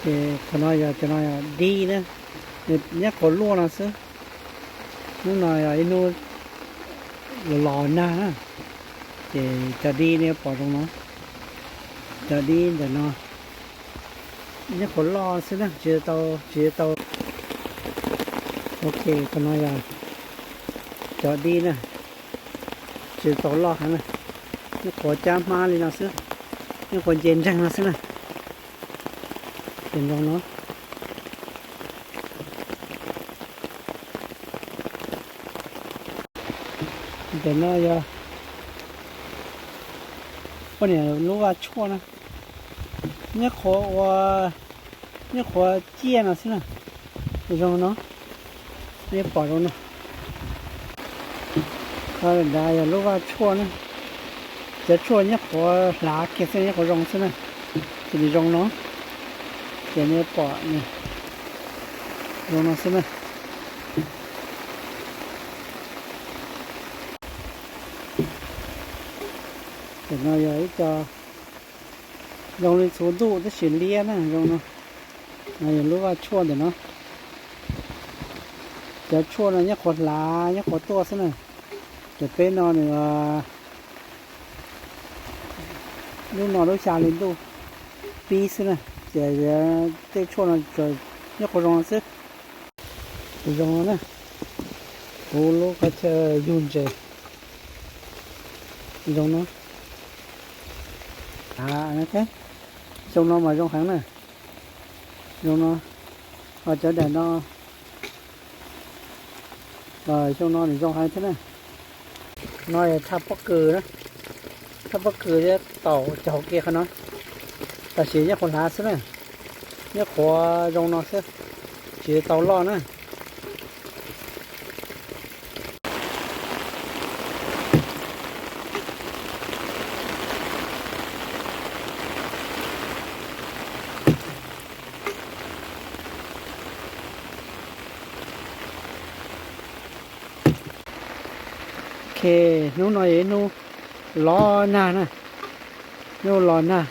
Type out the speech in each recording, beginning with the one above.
Qhov no yog cov no yog dib na, nws nyab qhuav luaj no xwb. Hnub no yog ib hnub los los nag na, ces cov dib nej pom zoo no, cov dib ntawm no nyab qhuav loj xwb na, tsis tau, tsis tau. Ok, qhov no yog cov dib na, tsis tau loj heev na, nyab qhuav cab hmab li no xwb, nyab qhuav nce nreeg no xwb na. Ces zoo no. Ntawm no yog poj niam lub vaj tshuaj na, nyab qhuav ua, nyab qhuav ciaj no xwb na. Zoo no, nej pom zoo no. Qhov nrad yog lub vaj tshuaj na, cov tshuaj nyab qhuav hlav kiag xwb, nyab qhuav zoo xwb na. Ces nws zoo no, ces nej pom zoo no xwb na. Tam no yog ib co zoo li txhuv ntuj tab sis liab na, zoo no. No yog lub vaj tshuaj ntawm no. Cov tshuaj no nyab qhuav hlav nyab qhuav tuaj xwb na. Ces peb no nws lub no lub xya li ntuj pib xwb na, ces tej tshuaj no nyab qhuav zoo no xwb. Zoo no na, kuv lub qhov chaw yug ntses zoo no. Xyoo no mas zoo heev na, zoo no, ho cov daim no, xyoo no nws zoo heev thiab na. No yog thaj pob kws na, thaj pob kws thiab taum cog hauv ke qhov no, tab sis nyab qhuav hlav xwb na, nyab qhuav zoo no xwb, tsis tau loj na. Ok, hnub no yog ib hnub los nag na, hnub los nag.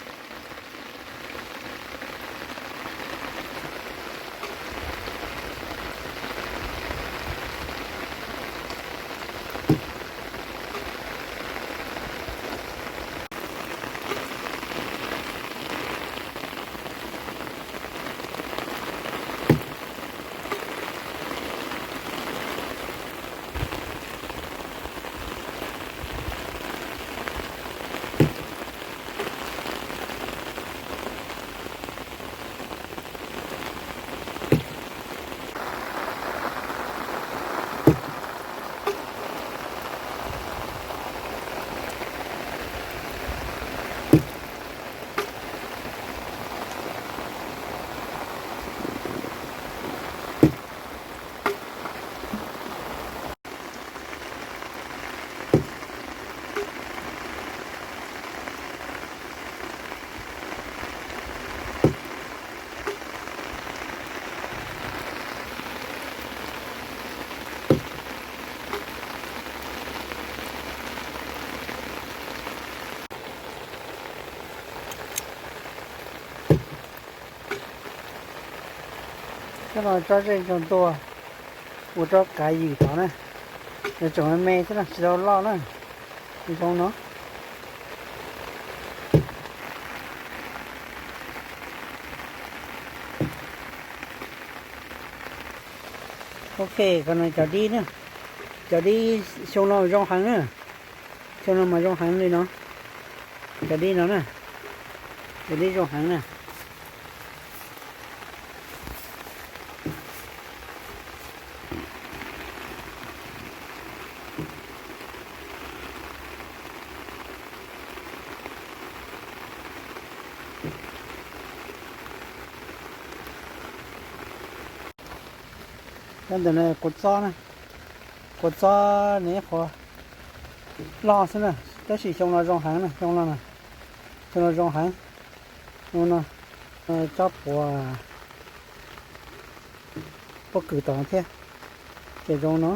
Cov no tsob zej zog ntuag, ua tsob kav ywm tod na, nws tseem me me xwb na, tsis tau loj na, zoo no. Ok, qhov no cov dib na, cov dib xyoo no zoo heev na, xyoo no mas zoo heev li no, cov dib no na, cov dib zoo heev na. Cov ntawm no kua txob na, kua txob nws nyab qhuav loj xwb na, tab sis xyoo no zoo heev na, xyoo no, xyoo no zoo heev. Zoo no, tsob puav pob kws tom thiab, ces zoo no.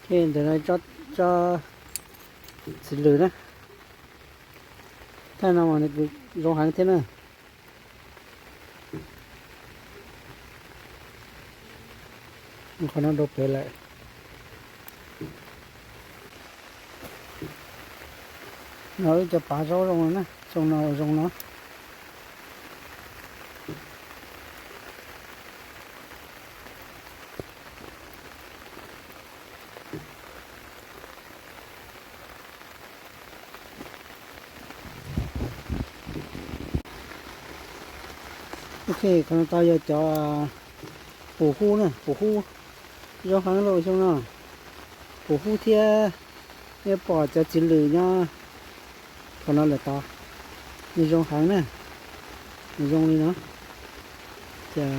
Ces ntawm no tsob txiv lws na, Thaj no mas nws zoo heev thiab na. Qhov no rau pem lawm. No wb cov pav zaub zoo no na, xyoo no zoo no. Ok, qhov no tau yog cov pum hub na, pum hub zoo heev lauj xyoo no. Pum hub thiab, nej pom cov txiv lwm nyob qhov no lawm tod, nws zoo heev na, nws zoo li no. Ces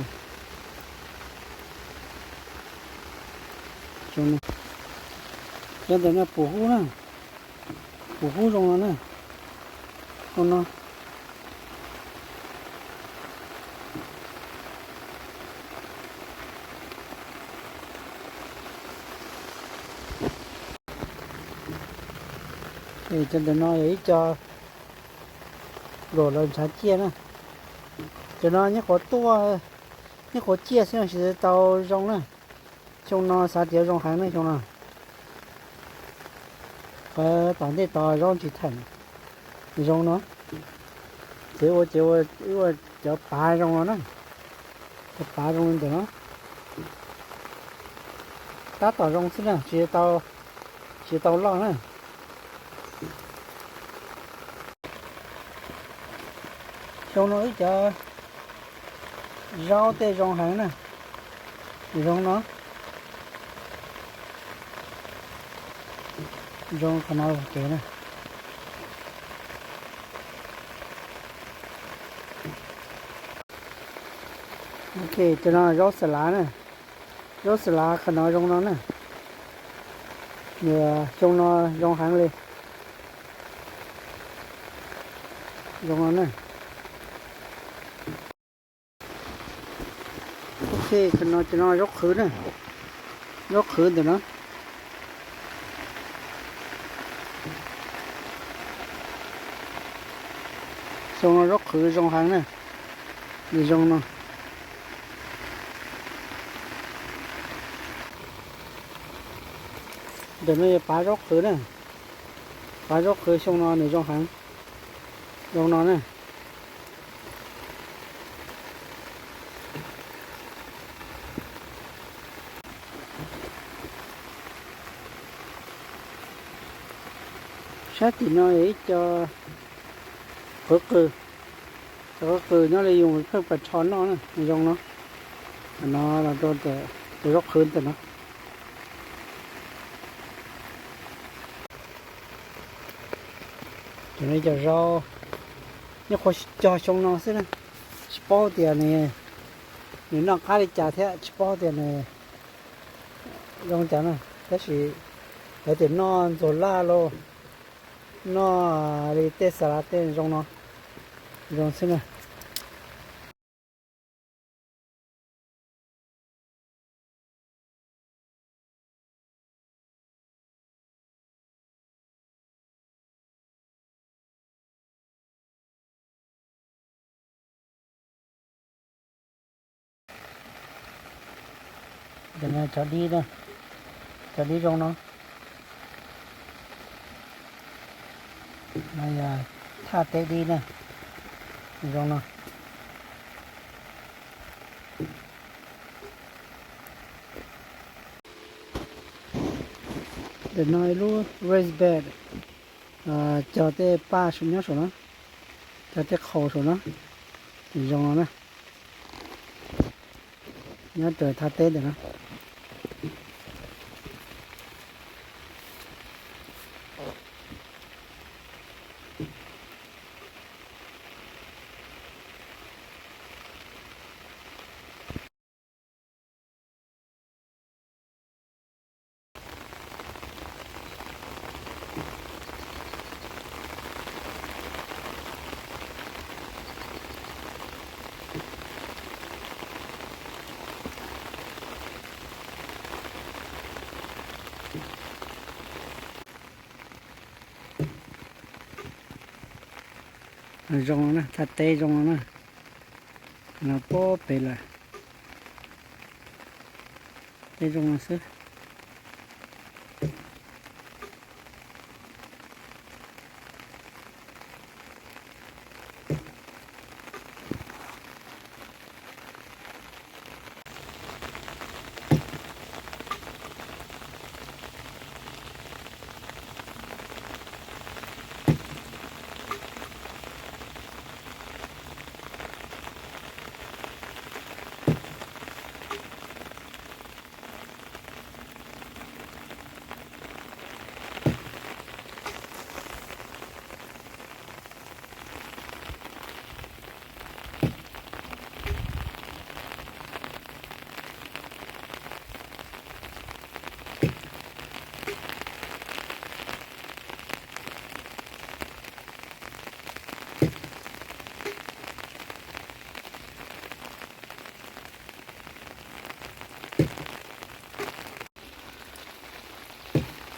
cov ntawm no pum hub na, pum hub zoo no na, zoo no. Cov ntawm no yog ib co luam lawv ntshav ciaj na. Cov no nyuam qhuav tuaj, nyuam qhuav ciaj xwb no tsis tau zoo na. Xyoo no xav tias zoo heev na xyoo no. Qhov tom ntej tod zaub tsis theem, zoo no. Ces ua ces ua cov pav zoo no na, cov pav zoo li ntawm no. Tab tom zoo xwb na, tsis tau, tsis tau loj na. Xyoo no ib cov zaub tej zoo heev na, zoo no, zoo qhov no ua ke na. Ok, cov no zaub xas lav na, zaub xas lav qhov no zoo no na. Nws xyoo no zoo heev li, zoo no na. Ok, cov no, cov no zaub qhwv na, zaub qhwv ntawm no. Xyoo no zaub qhwv zoo heev na, nws zoo no. Ntawm no yog pav zaub qhwv na, pav zaub qhwv xyoo no nws zoo heev, zoo no na. Sab tim no yog ib co qwv qws, cov qwv qws nyob li yus pheej pas rho noj na, zoo no. No los rau cov zaub qhwv ntawm no. Cov no cov zaub nyuam qhuav cog xyoo no xwb na, tsis paub tias nws noj qab li cas thiab tsis paub tias nws zoo cas na, tab sis lawv tias noj ntxuag laj los noj li tej xas lav tej zoo no, zoo xwb na. Cov dib na, cov dib zoo no, no yog thaj teb dib na, zoo no. Ntawm no ib lub raised bed, cog tej paj nyob saum no, cog tej qhaus saum no, zoo no na. Nyob raws thaj teb ntawm no. Zoo no na, thaj teb zoo no na. No pob pem lawm. Teb zoo no xwb.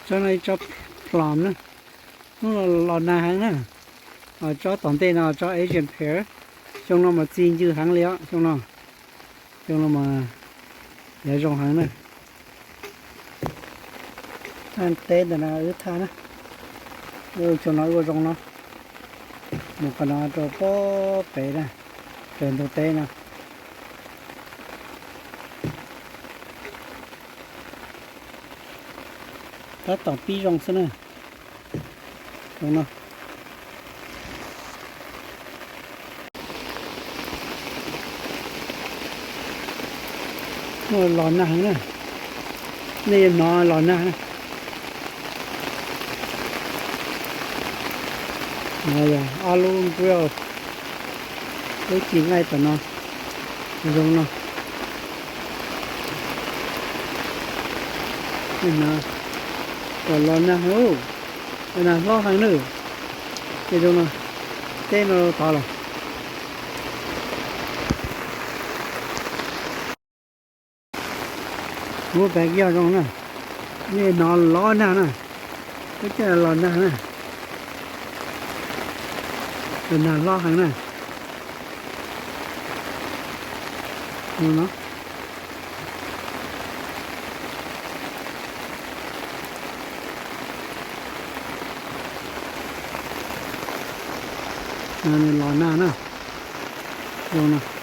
Tsob no ib tsob plum na, hnub no los nag heev na. Tsob tom ntej no tsob Asian pear, xyoo no mas txi ncw heev li os, xyoo no. Xyoo no mas yav zoo heev na. Thaj teb ntawm no wb thaj na, xyoo no wb ua zoo no, mus qhov no rau pob pem na, raws ntug teb no. Tab tom pib zoo xwb na. Zoo no. Los nag heev na. Nej yuav hnov los nag na. No yog ob lub grill, lub ci nqaij tom no, zoo no. Nej hnov kom los nag heev, nag hlob heev na. Tej zoo no, teb no tod lawm. Lub backyard zoo na, nej hnov los nag na, peb coj los nag na, nag hlob heev na. Nws los nag na, zoo no.